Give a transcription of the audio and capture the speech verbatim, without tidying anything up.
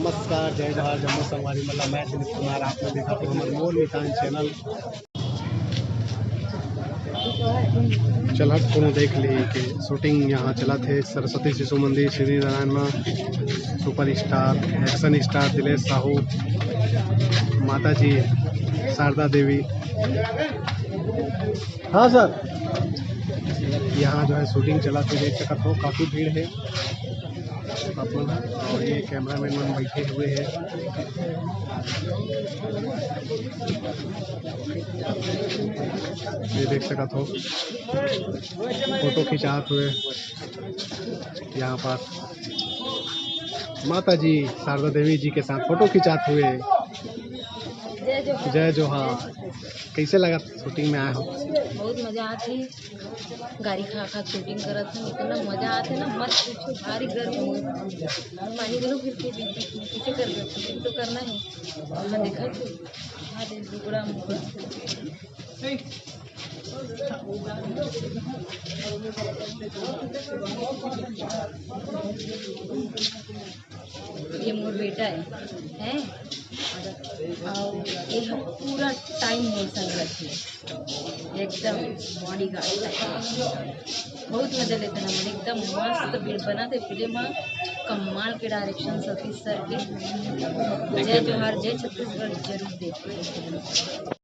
नमस्कार, जय जोहार, जम्मो संगवारी मन ला। मैं दिलीप कुमार, आप लोग देखत हो हमर मोर मितान चैनल। चलत कोनो देख ली कि शूटिंग यहाँ चलत हे सरस्वती शिशु मंदिर श्री नारायण में। Superstar, action star Dilesh Sahu, माता जी शारदा देवी। हाँ सर, यहाँ जो है शूटिंग चलत हे, देख सकत हो काफ़ी भीड़ है। अपन और ये कैमरामैन मन बैठे हुए हैं, ये देख सकत हो फोटो खिंचात हुए। यहाँ पास माता जी शारदा देवी जी के साथ फोटो खिंचात हुए। जय जोहार। कैसे लगा शूटिंग में आए हो? बहुत मजा आत हे, गारी खा खा शूटिंग करत हन, इतना मजा आत हे ना, मत पूछो। भारी गर्मी हे, पानी घलो गिरथे बीच बीच में, कैसे करबे? शूटिंग तो करना हे। मैं देखा थी, हाँ, देख, दुबड़ा मुबड़ा। ये मोर बेटा है, हैं? और ये ह पूरा टाइम मोर संग रखे, एकदम बॉडीगार्ड टाइप। बहुत मजा लेते हैं हम, एकदम मस्त फिल्म बनाते, फिल्म में कमाल के डायरेक्शन सतीश सर के। जय जोहार, जय छत्तीसगढ़, जरूर देखिए।